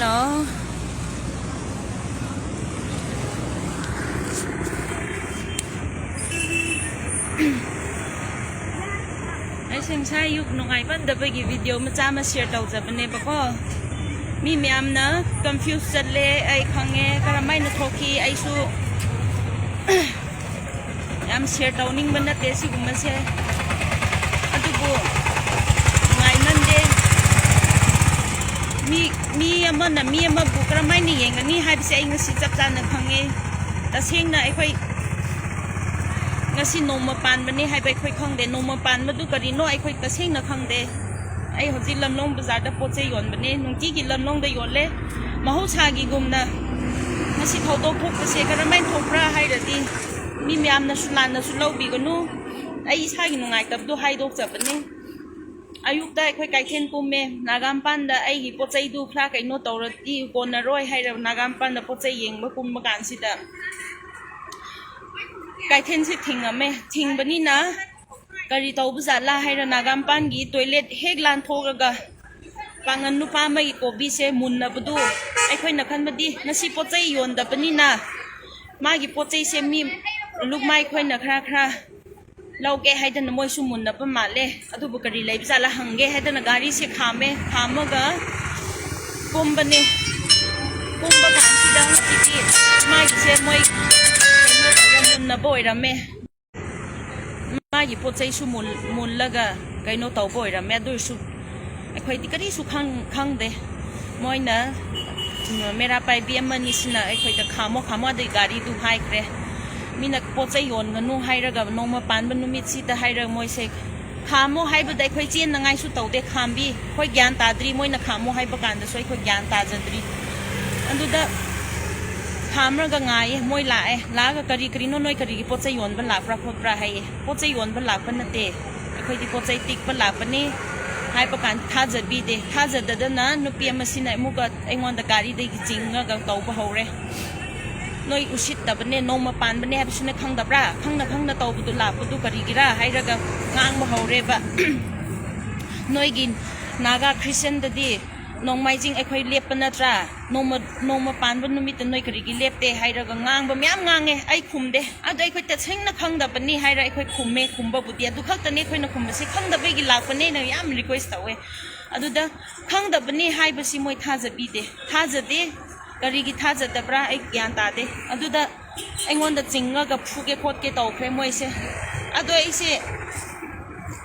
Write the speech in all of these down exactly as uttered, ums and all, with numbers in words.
Hello. ꯑꯩꯁꯦ ꯉꯁꯥꯏ ꯑꯌꯨꯛ ꯅꯨꯡꯉꯥꯏꯃꯟꯗꯕꯒꯤ ꯚꯤꯗꯤꯑꯣ ꯃꯆꯥ ꯑꯃ ꯁꯤꯌꯔ ꯇꯧꯖꯕꯅꯦꯕꯀꯣ꯫ ꯃꯤ ꯃꯌꯥꯝꯅ ꯀꯟꯐ꯭ꯌꯨꯁ ꯆꯠꯂꯦ, ꯑꯩ ꯈꯪꯉꯦ, ꯀꯔꯝꯍꯥꯏꯅ ꯊꯣꯛꯈꯤ ꯑꯩꯁꯨ ꯌꯥꯝ ꯁꯤꯌꯔ ꯇꯧꯅꯤꯡꯕ ꯅꯠꯇꯦ ꯁꯤꯒꯨꯝꯕꯁꯦ, ꯑꯗꯨꯕꯨ ꯅꯨꯡꯉꯥꯏꯃꯟꯗꯦ꯫ ꯃꯤ, ꯃꯤ ꯑꯃꯅ ꯃꯤ ꯑꯃꯕꯨ ꯀꯔꯝꯍꯥꯏꯅ ꯌꯦꯡꯒꯅꯤ ꯍꯥꯏꯕꯁꯦ ꯑꯩ ꯉꯁꯤ ꯆꯞ ꯆꯥꯅ ꯈꯪꯉꯦ꯫ ꯇꯁꯦꯡꯅ ꯑꯩꯈꯣꯏ ꯉꯁꯤ ꯅꯣꯡꯃ ꯄꯥꯟꯕꯅꯦ ꯍꯥꯏꯕ ꯑꯩꯈꯣꯏ ꯈꯪꯗꯦ꯫ ꯅꯣꯡꯃ ꯄꯥꯟꯕꯗꯨ ꯀꯔꯤꯅꯣ ꯑꯩꯈꯣꯏ ꯇꯁꯦꯡꯅ ꯈꯪꯗꯦ꯫ ꯑꯩ ꯍꯧꯖꯤꯛ ꯂꯝꯂꯣꯡ ꯕꯖꯥꯔꯗ ꯄꯣꯠ ꯆꯩ ꯌꯣꯟꯕꯅꯦ, ꯅꯨꯡꯇꯤꯒꯤ ꯂꯝꯂꯣꯡꯗ ꯌꯣꯜꯂꯦ꯫ ꯃꯍꯧꯁꯥꯒꯤꯒꯨꯝꯅ ꯉꯁꯤ ꯊꯧꯗꯣꯛ ꯊꯣꯛꯄꯁꯦ ꯀꯔꯝꯍꯥꯏꯅ ꯊꯣꯛꯄ꯭ꯔꯥ ꯍꯥꯏꯔꯗꯤ, ꯃꯤ ꯃꯌꯥꯝꯅꯁꯨ ꯂꯥꯟꯅꯁꯨ ꯂꯧꯕꯤꯒꯅꯨ, ꯑꯩ ꯏꯁꯥꯒꯤ ꯅꯨꯡꯉꯥꯏꯇꯕꯗꯣ ꯍꯥꯏꯗꯣꯛꯆꯕꯅꯦ꯫ ꯑꯌꯨꯛꯇ ꯑꯩꯈꯣꯏ ꯀꯩꯊꯦꯜ ꯀꯨꯝꯃꯦ, ꯅꯥꯒꯥꯃꯄꯥꯟꯗ ꯑꯩꯒꯤ ꯄꯣꯠ ꯆꯩꯗꯨ ꯈꯔ ꯀꯩꯅꯣ ꯇꯧꯔꯗꯤ ꯀꯣꯟꯅꯔꯣꯏ ꯍꯥꯏꯔ ꯅꯥꯒꯥꯃꯄꯥꯟꯗ ꯄꯣꯠ ꯆꯩ ꯌꯦꯡꯕ ꯀꯨꯝꯕ ꯀꯥꯟꯁꯤꯗ ꯀꯩꯊꯦꯜꯁꯦ ꯊꯤꯡꯉꯝꯃꯦ꯫ ꯊꯤꯡꯕꯅꯤꯅ ꯀꯔꯤ ꯇꯧꯕ ꯖꯥꯠꯂꯥ ꯍꯥꯏꯔ ꯅꯥꯒꯥꯃꯄꯥꯟꯒꯤ ꯇꯣꯏꯂꯦꯠ ꯍꯦꯛ ꯂꯥꯟꯊꯣꯛꯂꯒ ꯄꯥꯡꯒꯟ ꯅꯨꯄꯥ ꯑꯃꯒꯤ ꯀꯣꯕꯤꯁꯦ ꯃꯨꯟꯅꯕꯗꯨ ꯑꯩꯈꯣꯏꯅ ꯈꯟꯕꯗꯤ ꯉꯁꯤ ꯄꯣꯠ ꯆꯩ ꯌꯣꯟꯗꯕꯅꯤꯅ ꯃꯥꯒꯤ ꯄꯣꯠ ꯆꯩꯁꯦ ꯃꯤ ꯂꯨꯞꯃꯥꯏ ꯈꯣꯏꯅ ꯈꯔ ꯈꯔ ꯂꯧꯒꯦ ꯍꯥꯏꯗꯅ ꯃꯣꯏꯁꯨ ꯃꯨꯟꯅꯕ ꯃꯥꯜꯂꯦ꯫ ꯑꯗꯨꯕꯨ ꯀꯔꯤ ꯂꯩꯕ ꯖꯥꯠꯂꯥ ꯍꯪꯒꯦ ꯍꯥꯏꯗꯅ ꯒꯥꯔꯤꯁꯦ ꯈꯥꯝꯃꯦ, ꯈꯥꯝꯃꯒ ꯀꯨꯝꯕꯅꯦ꯫ ꯀꯨꯝꯕ ꯀꯥꯟꯁꯤꯗ ꯍꯧꯖꯤꯛꯇꯤ ꯃꯥꯒꯤꯁꯦ ꯃꯣꯏ ꯀꯩꯅꯣ ꯇꯧꯔꯒ ꯃꯨꯟꯅꯕ ꯑꯣꯏꯔꯝꯃꯦ꯫ ꯃꯥꯒꯤ ꯄꯣꯠ ꯆꯩꯁꯨ ꯃꯨꯜ-, ꯃꯨꯜꯂꯒ ꯀꯩꯅꯣ ꯇꯧꯕ ꯑꯣꯏꯔꯝꯃꯦ꯫ ꯑꯗꯨ ꯑꯣꯏꯔꯁꯨ ꯑꯩꯈꯣꯏꯗꯤ ꯀꯔꯤꯁꯨ ꯈꯪ-, ꯈꯪꯗꯦ꯫ ꯃꯣꯏꯅ, ꯎꯝ, ꯃꯦꯔꯥ ꯄꯥꯏꯕꯤ ꯑꯃꯅꯤꯁꯤꯅ ꯑꯩꯈꯣꯏꯗ "ꯈꯥꯝꯃꯣ, ꯈꯥꯝꯃꯣ", ꯑꯗꯨꯒꯤ ꯒꯥꯔꯤꯗꯨ ꯍꯥꯏꯈ꯭ꯔꯦ꯫ ꯃꯤꯅ ꯄꯣꯠ ꯆꯩ ꯌꯣꯟꯒꯅꯨ ꯍꯥꯏꯔꯒ ꯅꯣꯡꯃ ꯄꯥꯟꯕ ꯅꯨꯃꯤꯠꯁꯤꯗ ꯍꯥꯏꯔꯒ ꯃꯣꯏꯁꯦ ꯈꯥꯝꯃꯣ ꯍꯥꯏꯕꯗ ꯑꯩꯈꯣꯏ ꯆꯦꯟꯅꯉꯥꯏꯁꯨ ꯇꯧꯗꯦ꯫ ꯈꯥꯝꯕꯤ, ꯑꯩꯈꯣꯏ ꯒ꯭ꯌꯥꯟ ꯇꯥꯗ꯭ꯔꯤ꯫ ꯃꯣꯏꯅ ꯈꯥꯝꯃꯣ ꯍꯥꯏꯕ ꯀꯥꯟꯗꯁꯨ ꯑꯩꯈꯣꯏ ꯒ꯭ꯌꯥꯟ ꯇꯥꯖꯗ꯭ꯔꯤ꯫ ꯑꯗꯨꯗ ꯈꯥꯝꯔꯒ ꯉꯥꯏꯌꯦ, ꯃꯣꯏ ꯂꯥꯛꯑꯦ꯫ ꯂꯥꯛꯑꯒ "ꯀꯔꯤ ꯀꯔꯤꯅꯣ, ꯅꯣꯏ ꯀꯔꯤꯒꯤ ꯄꯣꯠ ꯆꯩ ꯌꯣꯟꯕ ꯂꯥꯛꯄ꯭ꯔꯥ ꯈꯣꯠꯄ꯭ꯔꯥ?" ꯍꯥꯏꯌꯦ꯫ "ꯄꯣꯠ ꯆꯩ ꯌꯣꯟꯕ ꯂꯥꯛꯄ ꯅꯠꯇꯦ, ꯑꯩꯈꯣꯏꯗꯤ ꯄꯣꯠ ꯆꯩ ꯇꯤꯛꯄ ꯂꯥꯛꯄꯅꯤ" ꯍꯥꯏꯕ ꯀꯥꯟꯗ ꯊꯥꯖꯕꯤꯗꯦ꯫ ꯊꯥꯖꯗꯗꯅ ꯅꯨꯄꯤ ꯑꯃꯁꯤꯅ ꯑꯃꯨꯛꯀ ꯑꯩꯉꯣꯟꯗ ꯒꯥꯔꯤꯗꯒꯤ ꯆꯤꯡꯉꯒ ꯇꯧꯕ ꯍꯧꯔꯦ꯫ "ꯅꯣꯏ ꯎꯁꯤꯠꯇꯕꯅꯦ, ꯅꯣꯡꯃ ꯄꯥꯟꯕꯅꯦ ꯍꯥꯏꯕꯁꯨ ꯅꯣꯏ ꯈꯪꯗꯕ꯭ꯔꯥ? ꯈꯪꯅ ꯈꯪꯅ ꯇꯧꯕꯗꯨ, ꯂꯥꯛꯄꯗꯨ ꯀꯔꯤꯒꯤꯔꯥ?" ꯍꯥꯏꯔꯒ ꯉꯥꯡꯕ ꯍꯧꯔꯦꯕ꯫ "ꯅꯣꯏꯒꯤ ꯅꯥꯒꯥ ꯈ꯭ꯔꯤꯁꯇꯤꯌꯟꯗꯗꯤ ꯅꯣꯡꯃꯥꯏꯖꯤꯡ ꯑꯩꯈꯣꯏ ꯂꯦꯞꯄ ꯅꯠꯇ꯭ꯔꯥ? ꯅꯣꯡꯃ ꯅꯣꯡꯃ ꯄꯥꯟꯕ ꯅꯨꯃꯤꯠꯇ ꯅꯣꯏ ꯀꯔꯤꯒꯤ ꯂꯦꯞꯇꯦ ꯍꯥꯏꯔꯒ ꯉꯥꯡꯕ ꯃꯌꯥꯝ ꯉꯥꯡꯉꯦ꯫ ꯑꯩ ꯈꯨꯝꯗꯦ꯫ ꯑꯗꯣ ꯑꯩꯈꯣꯏ ꯇꯁꯦꯡꯅ ꯈꯪꯗꯕꯅꯤ ꯍꯥꯏꯔ ꯑꯩꯈꯣꯏ ꯈꯨꯝꯃꯦ꯫ ꯈꯨꯝꯕꯕꯨꯗꯤ ꯑꯗꯨ ꯈꯛꯇꯅꯦ ꯑꯩꯈꯣꯏꯅ ꯈꯨꯝꯕꯁꯦ꯫ ꯈꯪꯗꯕꯒꯤ ꯂꯥꯛꯄꯅꯦꯅ ꯌꯥꯝ ꯔꯤꯀ꯭ꯋꯦꯁ ꯇꯧꯋꯦ꯫ ꯑꯗꯨꯗ ꯈꯪꯗꯕꯅꯤ ꯍꯥꯏꯕꯁꯤ ꯃꯣꯏ ꯊꯥꯖꯕꯤꯗꯦ꯫ ꯊꯥꯖꯗꯦ꯫ ꯀꯔꯤꯒꯤ ꯊꯥꯖꯗꯕ꯭ꯔꯥ ꯑꯩ ꯒ꯭ꯌꯥꯟ ꯇꯥꯗꯦ꯫ ꯑꯗꯨꯗ ꯑꯩꯉꯣꯟꯗ ꯆꯤꯡꯉꯒ ꯐꯨꯒꯦ ꯈꯣꯠꯀꯦ ꯇꯧꯈ꯭ꯔꯦ ꯃꯣꯏꯁꯦ꯫ ꯑꯗꯣ ꯑꯩꯁꯦ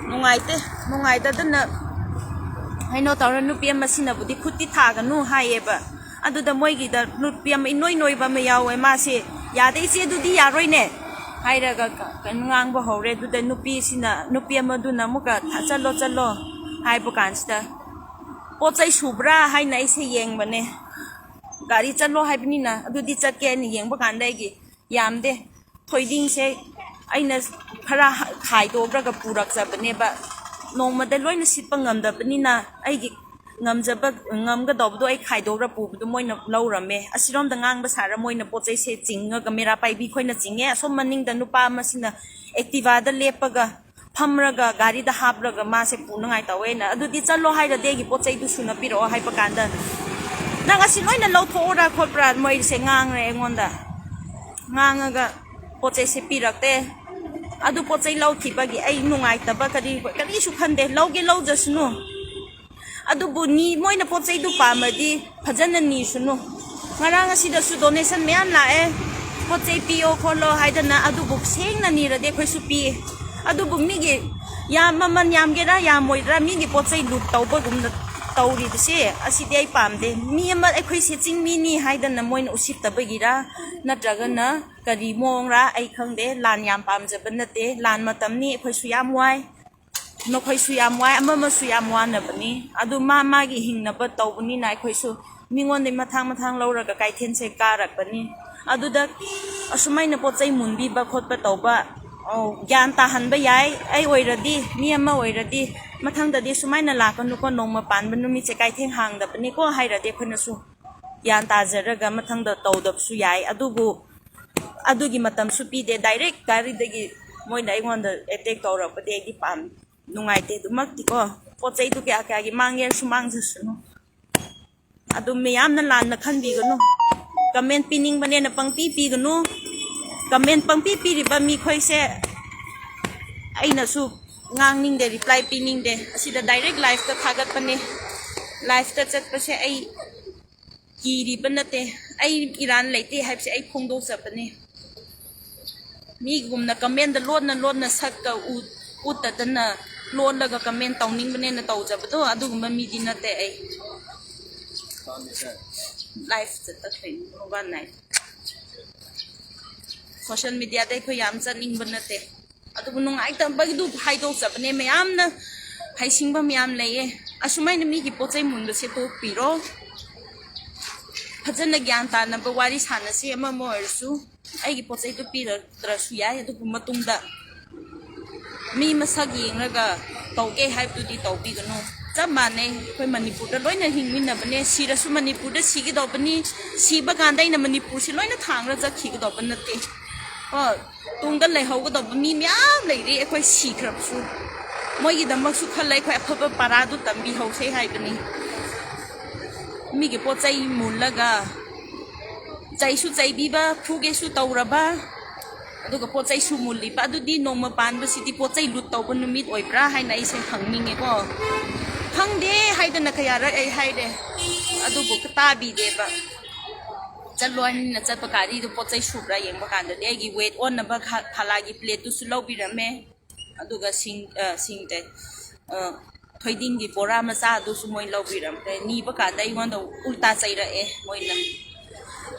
ꯅꯨꯡꯉꯥꯏꯇꯦ꯫ ꯅꯨꯡꯉꯥꯏꯇꯗꯅ ꯀꯩꯅꯣ ꯇꯧꯔ ꯅꯨꯄꯤ ꯑꯃꯁꯤꯅꯕꯨꯗꯤ ꯈꯨꯠꯇꯤ ꯊꯥꯒꯅꯨ ꯍꯥꯏꯌꯦꯕ꯫ ꯑꯗꯨꯗ ꯃꯣꯏꯒꯤꯗ ꯅꯨꯄꯤ ꯑꯃ ꯏꯅꯣꯏ ꯅꯣꯏꯕ ꯑꯃ ꯌꯥꯎꯋꯦ꯫ ꯃꯥꯁꯦ, "ꯌꯥꯗꯦ ꯏꯆꯦ, ꯑꯗꯨꯗꯤ ꯌꯥꯔꯣꯏꯅꯦ" ꯍꯥꯏꯔꯒ ꯀ-, ꯀꯩꯅꯣ ꯉꯥꯡꯕ ꯍꯧꯔꯦ꯫ ꯑꯗꯨꯗ ꯅꯨꯄꯤꯁꯤꯅ, ꯅꯨꯄꯤ ꯑꯃꯗꯨꯅ ꯑꯃꯨꯛꯀ, "ꯊ-, ꯆꯠꯂꯣ, ꯆꯠꯂꯣ" ꯍꯥꯏꯕ ꯀꯥꯟꯁꯤꯗ, "ꯄꯣꯠ ꯆꯩ ꯁꯨꯕ꯭ꯔꯥ?" ꯍꯥꯏꯅ ꯑꯩꯁꯦ ꯌꯦꯡꯕꯅꯦ꯫ ꯒꯥꯔꯤ ꯆꯠꯂꯣ ꯍꯥꯏꯕꯅꯤꯅ ꯑꯗꯨꯗꯤ ꯆꯠꯀꯦ ꯍꯥꯏꯅ ꯌꯦꯡꯕ ꯀꯥꯟꯗ ꯑꯩꯒꯤ ꯌꯥꯝꯗꯦ꯫ ꯊꯣꯏꯗꯤꯡꯁꯦ ꯑꯩꯅ ꯈꯔ ꯈꯥꯏꯗꯣꯛꯂꯒ ꯄꯨꯔꯛꯆꯕꯅꯦꯕ꯫ ꯅꯣꯡꯃꯗ ꯂꯣꯏꯅ ꯁꯤꯠꯄ ꯉꯝꯗꯕꯅꯤꯅ ꯑꯩꯒꯤ ꯉꯝꯖꯕ, ꯉꯝꯒꯗꯧꯕꯗꯣ ꯑꯩ ꯈꯥꯏꯗꯣꯛꯂ ꯄꯨꯕꯗꯣ ꯃꯣꯏꯅ ꯂꯧꯔꯝꯃꯦ꯫ ꯑꯁꯤꯔꯣꯝꯗ ꯉꯥꯡꯕ ꯁꯥꯔ ꯃꯣꯏꯅ ꯄꯣꯠ ꯆꯩꯁꯦ ꯆꯤꯡꯉꯒ ꯃꯦꯔꯥ ꯄꯥꯏꯕꯤ ꯈꯣꯏꯅ ꯆꯤꯡꯉꯦ꯫ ꯑꯁꯣꯝ ꯃꯅꯤꯡꯗ ꯅꯨꯄꯥ ꯑꯃꯁꯤꯅ Activa-ꯗ ꯂꯦꯞꯄꯒ ꯐꯝꯔꯒ ꯒꯥꯔꯤꯗ ꯍꯥꯞꯂꯒ ꯃꯥꯁꯦ ꯄꯨꯅꯉꯥꯏ ꯇꯧꯋꯦꯅ꯫ "ꯑꯗꯨꯗꯤ ꯆꯠꯂꯣ ꯍꯥꯏꯔꯗꯤ ꯑꯩꯒꯤ ꯄꯣꯠ ꯆꯩꯗꯨ ꯁꯨꯅ ꯄꯤꯔꯛꯑꯣ" ꯍꯥꯏꯕ ꯀꯥꯟꯗ, "ꯅꯪ ꯑꯁꯤ ꯂꯣꯏꯅ ꯂꯧꯊꯣꯛꯎꯔꯥ ꯈꯣꯠꯄ꯭ꯔꯥ?" ꯃꯣꯏꯁꯦ ꯉꯥꯡꯔꯦ ꯑꯩꯉꯣꯟꯗ꯫ ꯉꯥꯡꯉꯒ ꯄꯣꯠ ꯆꯩꯁꯦ ꯄꯤꯔꯛꯇꯦ꯫ ꯑꯗꯨ ꯄꯣꯠ ꯆꯩ ꯂꯧꯈꯤꯕꯒꯤ ꯑꯩ ꯅꯨꯡꯉꯥꯏꯇꯕ ꯀꯔꯤ, ꯀꯔꯤꯁꯨ ꯈꯟꯗꯦ꯫ ꯂꯧꯒꯦ ꯂꯧꯖꯁꯅꯨ꯫ ꯑꯗꯨꯕꯨ ꯅꯤ-, ꯃꯣꯏꯅ ꯄꯣꯠ ꯆꯩꯗꯨ ꯄꯥꯝꯃꯗꯤ ꯐꯖꯅ ꯅꯤꯁꯅꯨ꯫ ꯉꯔꯥꯡ ꯑꯁꯤꯗꯁꯨ donation ꯃꯌꯥꯝ ꯂꯥꯛꯑꯦ, ꯄꯣꯠ ꯆꯩ ꯄꯤꯌꯣ ꯈꯣꯠꯂꯣ ꯍꯥꯏꯗꯅ, ꯑꯗꯨꯕꯨ ꯁꯦꯡꯅ ꯅꯤꯔꯗꯤ ꯑꯩꯈꯣꯏꯁꯨ ꯄꯤꯌꯦ꯫ ꯑꯗꯨꯕꯨ ꯃꯤꯒꯤ ꯌꯥꯝ, ꯃꯃꯜ ꯌꯥꯝꯒꯦꯔꯥ ꯌꯥꯝꯃꯣꯏꯗ꯭ꯔꯥ, ꯃꯤꯒꯤ ꯄꯣꯠ ꯆꯩ ꯂꯨꯠ ꯇꯧꯕꯒꯨꯝꯅ ꯇꯧꯔꯤꯕꯁꯦ, ꯑꯁꯤꯗꯤ ꯑꯩ ꯄꯥꯝꯗꯦ꯫ ꯃꯤ ꯑꯃ, ꯑꯩꯈꯣꯏꯁꯦ ꯆꯤꯡꯃꯤꯅꯤ ꯍꯥꯏꯗꯅ ꯃꯣꯏꯅ ꯎꯁꯤꯠꯇꯕꯒꯤꯔ ꯅꯠꯇ꯭ꯔꯒꯅ ꯀꯔꯤ ꯃꯑꯣꯡꯔꯥ ꯑꯩ ꯈꯪꯗꯦ꯫ ꯂꯥꯟ ꯌꯥꯝ ꯄꯥꯝꯖꯕ ꯅꯠꯇꯦ꯫ ꯂꯥꯟ ꯃꯇꯝꯅꯤ, ꯑꯩꯈꯣꯏꯁꯨ ꯌꯥꯝ ꯋꯥꯏ꯫ ꯅꯈꯣꯏꯁꯨ ꯌꯥꯝ ꯋꯥꯏ, ꯑꯃ ꯑꯃꯁꯨ ꯌꯥꯝ ꯋꯥꯅꯕꯅꯤ꯫ ꯑꯗꯨ ꯃꯥ ꯃꯥꯒꯤ ꯍꯤꯡꯅꯕ ꯇꯧꯕꯅꯤꯅ ꯑꯩꯈꯣꯏꯁꯨ ꯃꯤꯉꯣꯟꯗꯒꯤ ꯃꯊꯥꯡ ꯃꯊꯥꯡ ꯂꯧꯔꯒ ꯀꯩꯊꯦꯜꯁꯦ ꯀꯥꯔꯛꯄꯅꯤ꯫ ꯑꯗꯨꯗ ꯑꯁꯨꯃꯥꯏꯅ ꯄꯣꯠ ꯆꯩ ꯃꯨꯟꯕꯤꯕ ꯈꯣꯠꯄ ꯇꯧꯕ, ꯑꯣ, ꯒ꯭ꯌꯥꯟ ꯇꯥꯍꯟꯕ ꯌꯥꯏ꯫ ꯑꯩ ꯑꯣꯏꯔꯗꯤ, ꯃꯤ ꯑꯃ ꯑꯣꯏꯔꯗꯤ, "ꯃꯊꯪꯗꯗꯤ ꯁꯨꯃꯥꯏꯅ ꯂꯥꯛꯀꯅꯨꯀꯣ, ꯅꯣꯡꯃ ꯄꯥꯟꯕ ꯅꯨꯃꯤꯠꯁꯦ ꯀꯩꯊꯦꯜ ꯍꯥꯡꯗꯕꯅꯤꯀꯣ" ꯍꯥꯏꯔꯗꯤ ꯑꯩꯈꯣꯏꯅꯁꯨ ꯒ꯭ꯌꯥꯟ ꯇꯥꯖꯔꯒ ꯃꯊꯪꯗ ꯇꯧꯗꯕꯁꯨ ꯌꯥꯏ꯫ ꯑꯗꯨꯕꯨ ꯑꯗꯨꯒꯤ ꯃꯇꯝꯁꯨ ꯄꯤꯗꯦ꯫ Direct ꯒꯥꯔꯤꯗꯒꯤ ꯃꯣꯏꯅ ꯑꯩꯉꯣꯟꯗ attack ꯇꯧꯔꯛꯄꯗꯤ ꯑꯩꯗꯤ ꯄꯥꯝ-, ꯅꯨꯡꯉꯥꯏꯇꯦ ꯑꯗꯨꯃꯛꯇꯤꯀꯣ꯫ ꯄꯣꯠ ꯆꯩꯗꯨ ꯀꯌꯥ ꯀꯌꯥꯒꯤ ꯃꯥꯡꯒꯦꯔꯁꯨ ꯃꯥꯡꯖꯁꯅꯨ꯫ ꯑꯗꯨꯝ ꯃꯌꯥꯝꯅ ꯂꯥꯟꯅ ꯈꯟꯕꯤꯒꯅꯨ꯫ ꯀꯃꯦꯟ ꯄꯤꯅꯤꯡꯕꯅꯦꯅ ꯄꯪꯄꯤ ꯄꯤꯒꯅꯨ꯫ ꯀꯃꯦꯟ ꯄꯪꯄꯤ ꯄꯤꯔꯤꯕ ꯃꯤꯈꯣꯏꯁꯦ ꯑꯩꯅꯁꯨ ꯉꯥꯡꯅꯤꯡꯗꯦ, ꯔꯤꯄ꯭ꯂꯥꯏ ꯄꯤꯅꯤꯡꯗꯦ꯫ ꯑꯁꯤꯗ ꯗꯥꯏꯔꯦꯛ ꯂꯥꯏꯐꯇ ꯊꯥꯒꯠꯄꯅꯦ꯫ ꯂꯥꯏꯐꯇ ꯆꯠꯄꯁꯦ ꯑꯩ ꯀꯤꯔꯤꯕ ꯅꯠꯇꯦ꯫ ꯑꯩ ꯏꯔꯥꯟ ꯂꯩꯇꯦ ꯍꯥꯏꯕꯁꯦ ꯑꯩ ꯐꯣꯡꯗꯣꯛꯆꯕꯅꯦ꯫ ꯃꯤꯒꯨꯝꯅ ꯀꯃꯦꯟꯗ ꯂꯣꯟꯅ ꯂꯣꯟꯅ ꯁꯛꯀ ꯎ-, ꯎꯠꯇꯗꯅ ꯂꯣꯜꯂꯒ ꯀꯃꯦꯟ ꯇꯧꯅꯤꯡꯕꯅꯦꯅ ꯇꯧꯖꯕꯗꯣ ꯑꯗꯨꯒꯨꯝꯕ ꯃꯤꯗꯤ ꯅꯠꯇꯦ ꯑꯩ꯫ ꯂꯥꯏꯐ ꯆꯠꯇꯈ꯭ꯔꯦ ꯃꯣꯕꯥꯏꯜ ꯅꯥꯏꯠ꯫ ꯁꯣꯁꯤꯌꯦꯜ ꯃꯤꯗꯤꯌꯥꯗ ꯑꯩꯈꯣꯏ ꯌꯥꯝ ꯆꯠꯅꯤꯡꯕ ꯅꯠꯇꯦ꯫ ꯑꯗꯨꯕꯨ ꯅꯨꯡꯉꯥꯏꯇꯕꯒꯤꯗꯨ ꯍꯥꯏꯗꯣꯛꯆꯕꯅꯦ꯫ ꯃꯌꯥꯝꯅ ꯍꯩꯁꯤꯡꯕ ꯃꯌꯥꯝ ꯂꯩꯌꯦ꯫ ꯑꯁꯨꯃꯥꯏꯅ ꯃꯤꯒꯤ ꯄꯣꯠ ꯆꯩ ꯃꯨꯟꯕꯁꯦ ꯇꯣꯛꯄꯤꯔꯣ꯫ ꯐꯖꯅ ꯒ꯭ꯌꯥꯟ ꯇꯥꯅꯕ ꯋꯥꯔꯤ ꯁꯥꯟꯅꯁꯤ ꯑꯃ ꯑꯃ ꯑꯣꯏꯔꯁꯨ꯫ ꯑꯩꯒꯤ ꯄꯣꯠ ꯆꯩꯗꯨ ꯄꯤꯔꯛꯇ꯭ꯔꯁꯨ ꯌꯥꯏ, ꯑꯗꯨꯕꯨ ꯃꯇꯨꯡꯗ ꯃꯤ ꯃꯁꯛ ꯌꯦꯡꯂꯒ ꯇꯧꯒꯦ ꯍꯥꯏꯕꯗꯨꯗꯤ ꯇꯧꯕꯤꯒꯅꯨ꯫ ꯆꯞ ꯃꯥꯟꯅꯩ, ꯑꯩꯈꯣꯏ ꯃꯅꯤꯄꯨꯔꯗ ꯂꯣꯏꯅ ꯍꯤꯡꯃꯤꯟꯅꯕꯅꯦ꯫ ꯁꯤꯔꯁꯨ ꯃꯅꯤꯄꯨꯔꯗ ꯁꯤꯒꯗꯧꯕꯅꯤ꯫ ꯁꯤꯕ ꯀꯥꯟꯗ ꯑꯩꯅ ꯃꯅꯤꯄꯨꯔꯁꯤ ꯂꯣꯏꯅ ꯊꯥꯡꯔ ꯆꯠꯈꯤꯒꯗꯧꯕ ꯅꯠꯇꯦ꯫ ꯀꯣ, ꯇꯨꯡꯗ ꯂꯩꯍꯧꯒꯗꯧꯕ ꯃꯤ ꯃꯌꯥꯝ ꯂꯩꯔꯤ ꯑꯩꯈꯣꯏ ꯁꯤꯈ꯭ꯔꯕꯁꯨ꯫ ꯃꯣꯏꯒꯤꯗꯃꯛꯁꯨ ꯈꯜꯂ ꯑꯩꯈꯣꯏ ꯑꯐꯕ ꯄꯔꯥꯗꯨ ꯇꯝꯕꯤꯍꯧꯁꯦ ꯍꯥꯏꯕꯅꯤ꯫ ꯃꯤꯒꯤ ꯄꯣꯠ ꯆꯩ ꯃꯨꯜꯂꯒ ꯆꯩꯁꯨ ꯆꯩꯕꯤꯕ, ꯐꯨꯒꯦꯁꯨ ꯇꯧꯔꯕ, ꯑꯗꯨꯒ ꯄꯣꯠ ꯆꯩꯁꯨ ꯃꯨꯜꯂꯤꯕ, ꯑꯗꯨꯗꯤ ꯅꯣꯡꯃ ꯄꯥꯟꯕꯁꯤꯗꯤ ꯄꯣꯠ ꯆꯩ ꯂꯨꯠ ꯇꯧꯕ ꯅꯨꯃꯤꯠ ꯑꯣꯏꯕ꯭ꯔꯥ ꯍꯥꯏꯅ ꯑꯩꯁꯦ ꯍꯪꯅꯤꯡꯉꯦꯀꯣ꯫ ꯈꯪꯗꯦ ꯍꯥꯏꯗꯅ ꯀꯌꯥꯔꯛ ꯑꯩ ꯍꯥꯏꯔꯦ, ꯑꯗꯨꯕꯨ ꯇꯥꯕꯤꯗꯦꯕ꯫ ꯆꯠꯂꯣ ꯍꯥꯏꯅ ꯆꯠꯄ ꯒꯥꯔꯤꯗꯨ ꯄꯣꯠ ꯆꯩ ꯁꯨꯕ꯭ꯔꯥ ꯌꯦꯡꯕ ꯀꯥꯟꯗꯗꯤ ꯑꯩꯒꯤ ꯋꯦꯠ ꯑꯣꯟꯅꯕ ꯈ-, ꯐꯂꯥꯒꯤ ꯄ꯭ꯂꯦꯠꯇꯨꯁꯨ ꯂꯧꯕꯤꯔꯝꯃꯦ꯫ ꯑꯗꯨꯒ ꯁꯤꯡ, ꯑ, ꯁꯤꯡ ꯇꯩ-, ꯑ, ꯊꯣꯏꯗꯤꯡꯒꯤ ꯕꯣꯔꯥ ꯃꯆꯥꯗꯨꯁꯨ ꯃꯣꯏ ꯂꯧꯕꯤꯔꯝꯈ꯭ꯔꯦ꯫ ꯅꯤꯕ ꯀꯥꯟꯗ ꯑꯩꯉꯣꯟꯗ ꯎꯜꯇꯥ ꯆꯩꯔꯛꯑꯦ ꯃꯣꯏꯅ꯫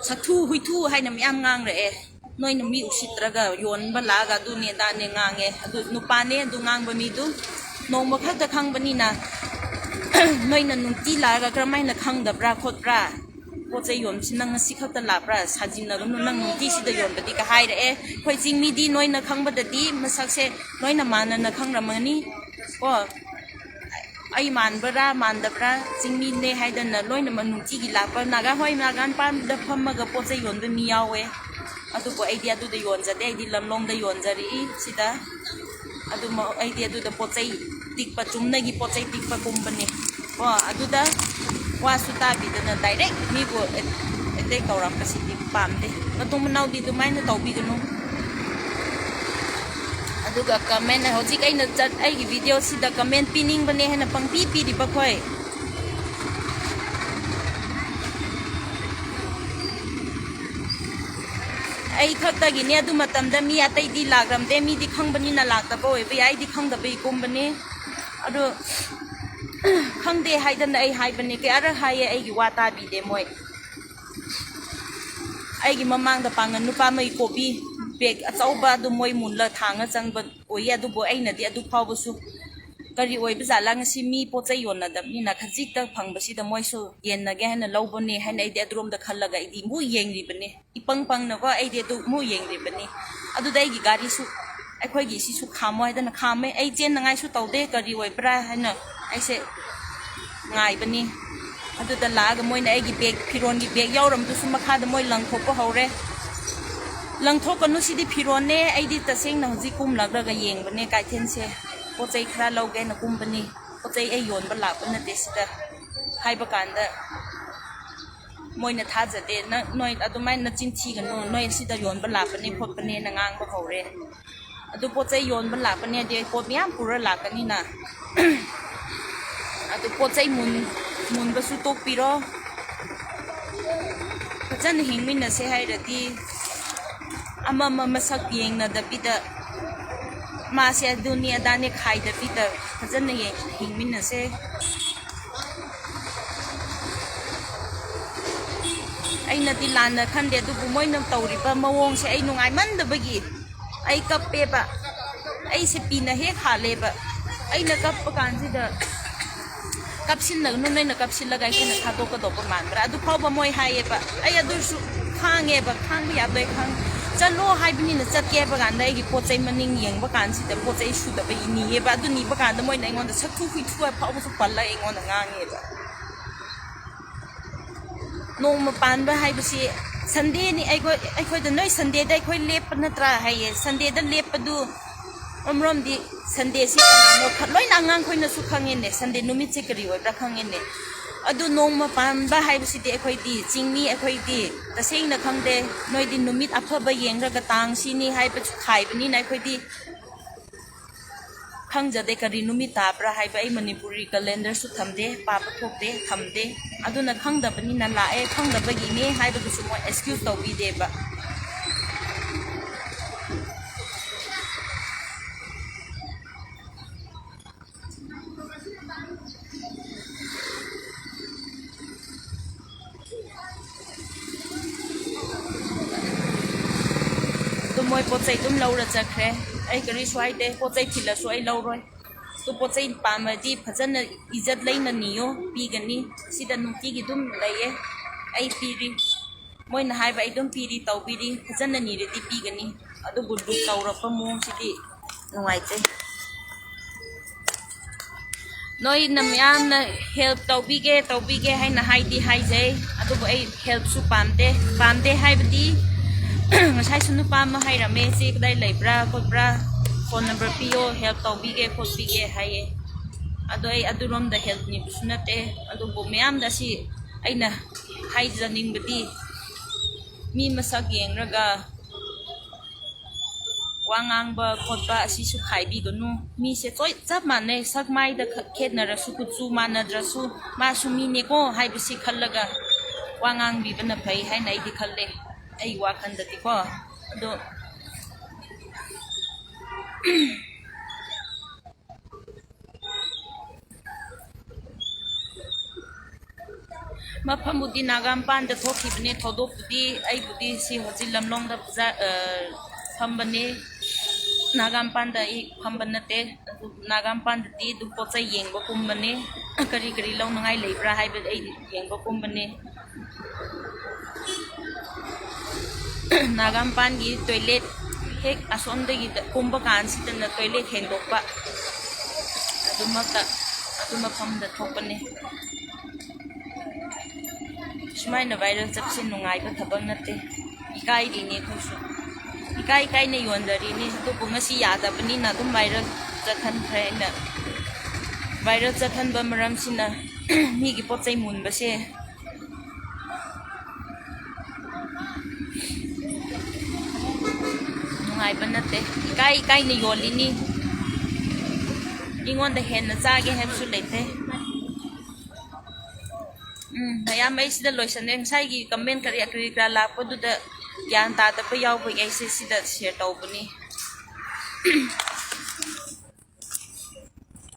ꯁꯥꯊꯨ ꯍꯨꯏꯊꯨ ꯍꯥꯏꯅ ꯃꯌꯥꯝ ꯉꯥꯡꯔꯛꯑꯦ꯫ ꯅꯣꯏꯅ ꯃꯤ ꯎꯁꯤꯠꯇ꯭ꯔꯒ ꯌꯣꯟꯕ ꯂꯥꯛꯑꯒ ꯑꯗꯨꯅꯦ ꯑꯗꯥꯅꯦ ꯉꯥꯡꯉꯦ꯫ ꯑꯗꯨ ꯅꯨꯄꯥꯅꯦ ꯑꯗꯨ ꯉꯥꯡꯕ ꯃꯤꯗꯨ꯫ ꯅꯣꯡꯃ ꯈꯛꯇ ꯈꯪꯕꯅꯤꯅ ꯅꯣꯏꯅ ꯅꯨꯡꯇꯤ ꯂꯥꯛꯑꯒ ꯀꯔꯝꯍꯥꯏꯅ ꯈꯪꯗꯕ꯭ꯔꯥ ꯈꯣꯠꯄ꯭ꯔꯥ? ꯄꯣꯠ ꯆꯩ ꯌꯣꯟꯕꯁꯤ ꯅꯪ ꯉꯁꯤ ꯈꯛꯇ ꯂꯥꯛꯄ꯭ꯔꯥ? ꯁꯥꯖꯤꯟꯅꯒꯅꯨ, ꯅꯪ ꯅꯨꯡꯇꯤꯁꯤꯗ ꯌꯣꯟꯕꯗꯤ ꯀ ꯍꯥꯏꯔꯛꯑꯦ꯫ ꯑꯩꯈꯣꯏ ꯆꯤꯡꯃꯤꯗꯤ ꯅꯣꯏꯅ ꯈꯪꯕꯗꯗꯤ ꯃꯁꯛꯁꯦ ꯂꯣꯏꯅ ꯃꯥꯟꯅꯅ ꯈꯪꯔꯝꯃꯅꯤ ꯀꯣ꯫ ꯑꯩ ꯃꯥꯟꯕ꯭ꯔꯥ ꯃꯥꯟꯗꯕ꯭ꯔꯥ? ꯆꯤꯡꯃꯤꯅꯦ ꯍꯥꯏꯗꯅ ꯂꯣꯏꯅꯃꯛ ꯅꯨꯡꯇꯤꯒꯤ ꯂꯥꯛꯄ ꯅꯥꯒꯥ, ꯍꯣꯏ, ꯅꯥꯒꯥ ꯃꯄꯥꯟꯗ ꯐꯝꯃꯒ ꯄꯣꯠ ꯆꯩ ꯌꯣꯟꯕ ꯃꯤ ꯌꯥꯎꯋꯦ, ꯑꯗꯨꯕꯨ ꯑꯩꯗꯤ ꯑꯗꯨꯗ ꯌꯣꯟꯖꯗꯦ꯫ ꯑꯩꯗꯤ ꯂꯝꯂꯣꯡꯗ ꯌꯣꯟꯖꯔꯛꯏ ꯁꯤꯗ꯫ ꯑꯗꯨꯃ ꯑꯩꯗꯤ ꯑꯗꯨꯗ ꯄꯣꯠ ꯆꯩ ꯇꯤꯛꯄ, ꯆꯨꯝꯅꯒꯤ ꯄꯣꯠ ꯆꯩ ꯇꯤꯛꯄꯒꯨꯝꯕꯅꯦ ꯀꯣ꯫ ꯑꯗꯨꯗ ꯋꯥꯁꯨ ꯇꯥꯕꯤꯗꯅ direct ꯃꯤꯕꯨ ꯑꯦꯇꯦꯛ ꯇꯧꯔꯛꯄꯁꯤꯗꯤ ꯄꯥꯝꯗꯦ꯫ ꯃꯇꯨꯡ ꯃꯅꯥꯎꯗꯤ ꯑꯗꯨꯃꯥꯏꯅ ꯇꯧꯕꯤꯒꯅꯨ꯫ ꯑꯗꯨꯒ ꯀꯃꯦꯟ, ꯍꯧꯖꯤꯛ ꯑꯩꯅ ꯆꯠ ꯑꯩꯒꯤ ꯚꯤꯗꯤꯑꯣꯁꯤꯗ ꯀꯃꯦꯟ ꯄꯤꯅꯤꯡꯕꯅꯦ ꯍꯥꯏꯅ ꯄꯪꯄꯤ ꯄꯤꯔꯤꯕ ꯈꯣꯏ, ꯑꯩ ꯈꯛꯇꯒꯤꯅꯦ꯫ ꯑꯗꯨ ꯃꯇꯝꯗ ꯃꯤ ꯑꯇꯩꯗꯤ ꯂꯥꯛꯔꯝꯗꯦ, ꯃꯤꯗꯤ ꯈꯪꯕꯅꯤꯅ ꯂꯥꯛꯇꯕ ꯑꯣꯏꯕ ꯌꯥꯏ, ꯑꯩꯗꯤ ꯈꯪꯗꯕꯩ ꯀꯨꯝꯕꯅꯦ꯫ ꯑꯗꯣ ꯈꯪꯗꯦ ꯍꯥꯏꯗꯅ ꯑꯩ ꯍꯥꯏꯕꯅꯦ, ꯀꯌꯥꯔꯛ ꯍꯥꯏꯌꯦ, ꯑꯩꯒꯤ ꯋꯥ ꯇꯥꯕꯤꯗꯦ ꯃꯣꯏ꯫ ꯑꯩꯒꯤ ꯃꯃꯥꯡꯗ ꯄꯥꯡꯒꯜ ꯅꯨꯄꯥ ꯑꯃꯒꯤ ꯀꯣꯕꯤ ꯕꯦꯒ ꯑꯆꯧꯕ ꯑꯗꯨ ꯃꯣꯏ ꯃꯨꯜꯂ ꯊꯥꯡꯉ ꯆꯪꯕ ꯑꯣꯏꯌꯦ, ꯑꯗꯨꯕꯨ ꯑꯩꯅꯗꯤ ꯑꯗꯨ ꯐꯥꯎꯕꯁꯨ ꯀꯔꯤ ꯑꯣꯏꯕ ꯖꯥꯠꯂꯥ, ꯉꯁꯤ ꯃꯤ ꯄꯣꯠ ꯆꯩ ꯌꯣꯟꯅꯗꯕꯅꯤꯅ ꯈꯖꯤꯛꯇ ꯐꯪꯕꯁꯤꯗ ꯃꯣꯏꯁꯨ ꯌꯦꯟꯅꯒꯦ ꯍꯥꯏꯅ ꯂꯧꯕꯅꯦ ꯍꯥꯏꯅ ꯑꯩꯗꯤ ꯑꯗꯨꯔꯣꯝꯗ ꯈꯜꯂꯒ ꯑꯩꯗꯤ ꯃꯨꯛ ꯌꯦꯡꯂꯤꯕꯅꯦ꯫ ꯏꯄꯪ ꯄꯪꯅꯀꯣ ꯑꯩꯗꯤ ꯑꯗꯨ ꯃꯨꯛ ꯌꯦꯡꯂꯤꯕꯅꯤ꯫ ꯑꯗꯨꯗ ꯑꯩꯒꯤ ꯒꯥꯔꯤꯁꯨ, ꯑꯩꯈꯣꯏꯒꯤ ꯁꯤꯁꯨ ꯈꯥꯝꯃꯣ ꯍꯥꯏꯗꯅ ꯈꯥꯝꯃꯦ꯫ ꯑꯩ ꯆꯦꯟꯅꯉꯥꯏꯁꯨ ꯇꯧꯗꯦ, ꯀꯔꯤ ꯑꯣꯏꯕ꯭ꯔꯥ ꯍꯥꯏꯅ ꯑꯩꯁꯦ ꯉꯥꯏꯕꯅꯤ꯫ ꯑꯗꯨꯗ ꯂꯥꯛꯑꯒ ꯃꯣꯏꯅ ꯑꯩꯒꯤ ꯕꯦꯒ, ꯐꯤꯔꯣꯟꯒꯤ ꯕꯦꯒ ꯌꯥꯎꯔꯝꯕꯗꯨꯁꯨ ꯃꯈꯥꯗ ꯃꯣꯏ ꯂꯪꯊꯣꯛꯄ ꯍꯧꯔꯦ꯫ "ꯂꯪꯊꯣꯛꯀꯅꯨ, ꯁꯤꯗꯤ ꯐꯤꯔꯣꯟꯅꯦ, ꯑꯩꯗꯤ ꯇꯁꯦꯡꯅ ꯍꯧꯖꯤꯛ ꯀꯨꯝꯂꯛꯂꯒ ꯌꯦꯡꯕꯅꯦ ꯀꯩꯊꯦꯜꯁꯦ, ꯄꯣꯠ ꯆꯩ ꯈꯔ ꯂꯧꯒꯦꯅ ꯀꯨꯝꯕꯅꯤ, ꯄꯣꯠ ꯆꯩ ꯑꯩ ꯌꯣꯟꯕ ꯂꯥꯛꯄ ꯅꯠꯇꯦ ꯁꯤꯗ" ꯍꯥꯏꯕ ꯀꯥꯟꯗ ꯃꯣꯏꯅ ꯊꯥꯖꯗꯦ꯫ "ꯅꯪ, ꯅꯣꯏ ꯑꯗꯨꯃꯥꯏꯅ ꯅꯆꯤꯟ ꯊꯤꯒꯅꯨ, ꯅꯣꯏ ꯁꯤꯗ ꯌꯣꯟꯕ ꯂꯥꯛꯄꯅꯦ ꯈꯣꯠꯄꯅꯦꯅ" ꯉꯥꯡꯕ ꯍꯧꯔꯦ꯫ ꯑꯗꯨ ꯄꯣꯠ ꯆꯩ ꯌꯣꯟꯕ ꯂꯥꯛꯄꯅꯦ ꯍꯥꯏꯗꯤ ꯑꯩ ꯄꯣꯠ ꯃꯌꯥꯝ ꯄꯨꯔ ꯂꯥꯛꯀꯅꯤꯅ꯫ ꯑꯗꯨ ꯄꯣꯠ ꯆꯩ ꯃꯨꯟ-, ꯃꯨꯟꯕꯁꯨ ꯇꯣꯛꯄꯤꯔꯣ꯫ ꯐꯖꯅ ꯍꯤꯡꯃꯤꯟꯅꯁꯦ ꯍꯥꯏꯔꯗꯤ ꯑꯃ ꯑꯃ ꯃꯁꯛ ꯌꯦꯡꯅꯗꯕꯤꯗ ꯃꯥꯁꯦ ꯑꯗꯨꯅꯤ ꯑꯗꯥꯅꯤ ꯈꯥꯏꯗꯕꯤꯗ ꯐꯖꯅ ꯌꯦꯡ-, ꯍꯤꯡꯃꯤꯟꯅꯁꯦ꯫ ꯑꯩꯅꯗꯤ ꯂꯥꯟꯅ ꯈꯟꯗꯦ, ꯑꯗꯨꯕꯨ ꯃꯣꯏꯅ ꯇꯧꯔꯤꯕ ꯃꯑꯣꯡꯁꯦ ꯑꯩ ꯅꯨꯡꯉꯥꯏꯃꯟꯗꯕꯒꯤ ꯑꯩ ꯀꯞꯄꯦꯕ꯫ ꯑꯩꯁꯦ ꯄꯤꯅ ꯍꯦꯛ ꯍꯥꯠꯂꯦꯕ꯫ ꯑꯩꯅ ꯀꯞꯄ ꯀꯥꯟꯁꯤꯗ, "ꯀꯞꯁꯤꯟꯅꯒꯅꯨ, ꯅꯣꯏꯅ ꯀꯞꯁꯤꯜꯂꯒ ꯑꯩꯈꯣꯏꯅ ꯊꯥꯗꯣꯛꯀꯗꯧꯕ ꯃꯥꯟꯕ꯭ꯔꯥ?" ꯑꯗꯨ ꯐꯥꯎꯕ ꯃꯣꯏ ꯍꯥꯏꯌꯦꯕ꯫ ꯑꯩ ꯑꯗꯨꯁꯨ ꯈꯥꯡꯉꯦꯕ, ꯈꯥꯡꯕ ꯌꯥꯕꯗꯣ ꯑꯩ ꯈꯥꯡꯉꯦ꯫ ꯆꯠꯂꯣ ꯍꯥꯏꯕꯅꯤꯅ ꯆꯠꯀꯦ ꯍꯥꯏꯕ ꯀꯥꯟꯗ ꯑꯩꯒꯤ ꯄꯣꯠ ꯆꯩ ꯃꯅꯤꯡ ꯌꯦꯡꯕ ꯀꯥꯟꯁꯤꯗ ꯄꯣꯠ ꯆꯩ ꯁꯨꯗꯕ ꯅꯤꯌꯦꯕ꯫ ꯑꯗꯨ ꯅꯤꯕ ꯀꯥꯟꯗ ꯃꯣꯏꯅ ꯑꯩꯉꯣꯟꯗ ꯁꯛꯊꯨ ꯍꯨꯏꯊꯨ ꯍꯥꯏꯕ ꯐꯥꯎꯕꯁꯨ ꯄꯜꯂꯒ ꯑꯩꯉꯣꯟꯗ ꯉꯥꯡꯉꯦꯕ꯫ ꯅꯣꯡꯃ ꯄꯥꯟꯕ ꯍꯥꯏꯕꯁꯤ Sundayꯅꯤ꯫ ꯑꯩꯈꯣꯏ, ꯑꯩꯈꯣꯏꯗ, "ꯅꯣꯏ Sundayꯗ ꯑꯩꯈꯣꯏ ꯂꯦꯞꯄ ꯅꯠꯇ꯭ꯔꯥ?" ꯍꯥꯏꯌꯦ꯫ Sundayꯗ ꯂꯦꯞꯄꯗꯨ ꯑꯃꯔꯣꯝꯗꯤ Sundayꯁꯤ ꯀꯅꯥꯅꯣ ꯈ-, ꯂꯣꯏꯅ ꯑꯉꯥꯡꯈꯣꯏꯅꯁꯨ ꯈꯪꯉꯦꯅꯦ, Sunday ꯅꯨꯃꯤꯠꯁꯦ ꯀꯔꯤ ꯑꯣꯏꯕ꯭ꯔꯥ ꯈꯪꯉꯦꯅꯦ꯫ ꯑꯗꯨ ꯅꯣꯡꯃ ꯄꯥꯟꯕ ꯍꯥꯏꯕꯁꯤꯗꯤ ꯑꯩꯈꯣꯏꯗꯤ ꯆꯤꯡꯃꯤ, ꯑꯩꯈꯣꯏꯗꯤ ꯇꯁꯦꯡꯅ ꯈꯪꯗꯦ꯫ ꯅꯣꯏꯗꯤ ꯅꯨꯃꯤꯠ ꯑꯐꯕ ꯌꯦꯡꯔꯒ ꯇꯥꯡ ꯁꯤꯅꯤ ꯍꯥꯏꯕꯁꯨ ꯈꯥꯏꯕꯅꯤꯅ ꯑꯩꯈꯣꯏꯗꯤ ꯈꯪꯖꯗꯦ꯫ ꯀꯔꯤ ꯅꯨꯃꯤꯠ ꯇꯥꯕ꯭ꯔꯥ ꯍꯥꯏꯕ ꯑꯩ ꯃꯅꯤꯄꯨꯔꯤ ꯀꯦꯂꯦꯟꯗꯔꯁꯨ ꯊꯝꯗꯦ, ꯄꯥꯕ ꯊꯣꯛꯇꯦ, ꯊꯝꯗꯦ꯫ ꯑꯗꯨꯅ ꯈꯪꯗꯕꯅꯤꯅ ꯂꯥꯛꯑꯦ, ꯈꯪꯗꯕꯒꯤꯅꯦ ꯍꯥꯏꯕꯗꯨꯁꯨ ꯃꯣꯏ ꯑꯦꯛꯁꯀ꯭ꯌꯨꯁ ꯇꯧꯕꯤꯗꯦꯕ꯫ ꯑꯗꯨ ꯃꯣꯏ ꯄꯣꯠ ꯆꯩ ꯑꯗꯨꯝ ꯂꯧꯔ ꯆꯠꯈ꯭ꯔꯦ꯫ ꯑꯩ ꯀꯔꯤꯁꯨ ꯍꯥꯏꯗꯦ, ꯄꯣꯠ ꯆꯩ ꯊꯤꯜꯂꯁꯨ ꯑꯩ ꯂꯧꯔꯣꯏ꯫ ꯑꯗꯨ ꯄꯣꯠ ꯆꯩ ꯄꯥꯝꯃꯗꯤ ꯐꯖꯅ ꯏꯖꯠ ꯂꯩꯅ ꯅꯤꯌꯣ, ꯄꯤꯒꯅꯤ꯫ ꯁꯤꯗ ꯅꯨꯡꯇꯤꯒꯤ ꯑꯗꯨꯝ ꯂꯩꯌꯦ, ꯑꯩ ꯄꯤꯔꯤ꯫ ꯃꯣꯏꯅ ꯍꯥꯏꯕ ꯑꯩ ꯑꯗꯨꯝ ꯄꯤꯔꯤ, ꯇꯧꯕꯤꯔꯤ, ꯐꯖꯅ ꯅꯤꯔꯗꯤ ꯄꯤꯒꯅꯤ꯫ ꯑꯗꯨꯕꯨ ꯂꯨꯠ ꯇꯧꯔꯛꯄ ꯃꯑꯣꯡꯁꯤꯗꯤ ꯅꯨꯡꯉꯥꯏꯇꯦ꯫ ꯅꯣꯏꯅ ꯃꯌꯥꯝꯅ ꯍꯦꯜꯞ ꯇꯧꯕꯤꯒꯦ, ꯇꯧꯕꯤꯒꯦ ꯍꯥꯏꯅ ꯍꯥꯏꯗꯤ ꯍꯥꯏꯖꯩ, ꯑꯗꯨꯕꯨ ꯑꯩ ꯍꯦꯜꯞꯁꯨ ꯄꯥꯝꯗꯦ꯫ ꯄꯥꯝꯗꯦ ꯍꯥꯏꯕꯗꯤ, ꯉꯁꯥꯏꯁꯨ ꯅꯨꯄꯥ ꯑꯃ ꯍꯥꯏꯔꯝꯃꯦ, "ꯆꯦ ꯀꯗꯥꯏ ꯂꯩꯕ꯭ꯔꯥ ꯈꯣꯠꯄ꯭ꯔꯥ, ꯐꯣꯟ ꯅꯝꯕꯔ ꯄꯤꯌꯣ, ꯍꯦꯜꯞ ꯇꯧꯕꯤꯒꯦ ꯈꯣꯠꯄꯤꯒꯦ" ꯍꯥꯏꯌꯦ꯫ ꯑꯗꯣ ꯑꯩ ꯑꯗꯨꯔꯣꯝꯗ ꯍꯦꯜꯞ ꯅꯤꯕꯁꯨ ꯅꯠꯇꯦ, ꯑꯗꯨꯕꯨ ꯃꯌꯥꯝꯗ ꯁꯤ ꯑꯩꯅ ꯍꯥꯏꯖꯅꯤꯡꯕꯗꯤ, ꯃꯤ ꯃꯁꯛ ꯌꯦꯡꯔꯒ ꯋꯥ ꯉꯥꯡꯕ ꯈꯣꯠꯄ ꯑꯁꯤꯁꯨ ꯈꯥꯏꯕꯤꯒꯅꯨ꯫ ꯃꯤꯁꯦ ꯂꯣꯏ ꯆꯞ ꯃꯥꯟꯅꯩ, ꯁꯛ ꯃꯥꯏꯗ ꯈ-, ꯈꯦꯠꯅꯔꯁꯨ, ꯀꯨꯆꯨ ꯃꯥꯟꯅꯗ꯭ꯔꯁꯨ, ꯃꯥꯁꯨ ꯃꯤꯅꯦꯀꯣ ꯍꯥꯏꯕꯁꯤ ꯈꯜꯂꯒ ꯋꯥ ꯉꯥꯡꯕꯤꯕꯅ ꯐꯩ ꯍꯥꯏꯅ ꯑꯩꯗꯤ ꯈꯜꯂꯦ, ꯑꯩꯒꯤ ꯋꯥꯈꯜꯗꯗꯤꯀꯣ꯫ ꯑꯗꯣ ꯃꯐꯝꯕꯨꯗꯤ ꯅꯥꯒꯥꯃꯄꯥꯟꯗ ꯊꯣꯛꯈꯤꯕꯅꯦ ꯊꯧꯗꯣꯛꯄꯨꯗꯤ꯫ ꯑꯩꯕꯨꯗꯤ ꯁꯤ ꯍꯧꯖꯤꯛ ꯂꯝꯂꯣꯡꯗ ꯕꯖꯥꯔ, ꯑ, ꯐꯝꯕꯅꯦ꯫ ꯅꯥꯒꯥꯃꯄꯥꯟꯗ ꯑꯩ ꯐꯝꯕ ꯅꯠꯇꯦ꯫ ꯑꯗꯨ ꯅꯥꯒꯥꯃꯄꯥꯟꯗꯗꯤ ꯑꯗꯨꯝ ꯄꯣꯠ ꯆꯩ ꯌꯦꯡꯕ ꯀꯨꯝꯕꯅꯦ꯫ ꯀꯔꯤ ꯀꯔꯤ ꯂꯧꯅꯉꯥꯏ ꯂꯩꯕ꯭ꯔꯥ ꯍꯥꯏꯕ ꯑꯩ ꯌꯦꯡꯕ ꯀꯨꯝꯕꯅꯦ꯫ ꯅꯥꯒꯥꯃꯄꯥꯟꯒꯤ ꯇꯣꯏꯂꯦꯠ ꯍꯦꯛ ꯑꯁꯣꯝꯗꯒꯤ ꯀꯨꯝꯕ ꯀꯥꯟꯁꯤꯗꯅ ꯇꯣꯏꯂꯦꯠ ꯍꯦꯟꯗꯣꯛꯄ꯫ ꯑꯗꯨꯃꯛꯇ, ꯑꯗꯨ ꯃꯐꯝꯗ ꯊꯣꯛꯄꯅꯦ꯫ ꯁꯨꯃꯥꯏꯅ ꯚꯥꯏꯔꯦꯜ ꯆꯠꯄꯁꯦ ꯅꯨꯡꯉꯥꯏꯕ ꯊꯕꯛ ꯅꯠꯇꯦ꯫ ꯏꯀꯥꯏꯔꯤꯅꯦ ꯑꯩꯈꯣꯏꯁꯨ꯫ ꯏꯀꯥꯏ ꯏꯀꯥꯏꯅ ꯌꯣꯟꯖꯔꯤꯅꯦ꯫ ꯑꯗꯨꯕꯨ ꯉꯁꯤ ꯌꯥꯗꯕꯅꯤꯅ ꯑꯗꯨꯝ ꯚꯥꯏꯔꯦꯜ ꯆꯠꯍꯟꯈ꯭ꯔꯦ ꯑꯩꯅ꯫ ꯚꯥꯏꯔꯦꯜ ꯆꯠꯍꯟꯕ ꯃꯔꯝꯁꯤꯅ ꯃꯤꯒꯤ ꯄꯣꯠ ꯆꯩ ꯃꯨꯟꯕꯁꯦ ꯅꯨꯡꯉꯥꯏꯕ ꯅꯠꯇꯦ꯫ ꯏꯀꯥꯏ ꯏꯀꯥꯏꯅ ꯌꯣꯜꯂꯤꯅꯤ꯫ ꯃꯤꯉꯣꯟꯗ ꯍꯦꯟꯅ ꯆꯥꯒꯦ ꯍꯥꯏꯕꯁꯨ ꯂꯩꯇꯦ꯫ ꯎꯝ, ꯃꯌꯥꯝ ꯑꯩ ꯁꯤꯗ ꯂꯣꯏꯁꯟꯅꯦ꯫ ꯉꯁꯥꯏꯒꯤ ꯀꯃꯦꯟ ꯀꯔꯤ ꯀꯔꯤ ꯀꯔꯥ ꯂꯥꯛꯄꯗꯨꯗ ꯒ꯭ꯌꯥꯟ ꯇꯥꯗꯕ ꯌꯥꯎꯕꯒꯤ ꯑꯩꯁꯦ ꯁꯤꯗ ꯁꯤꯌꯔ ꯇꯧꯕꯅꯤ꯫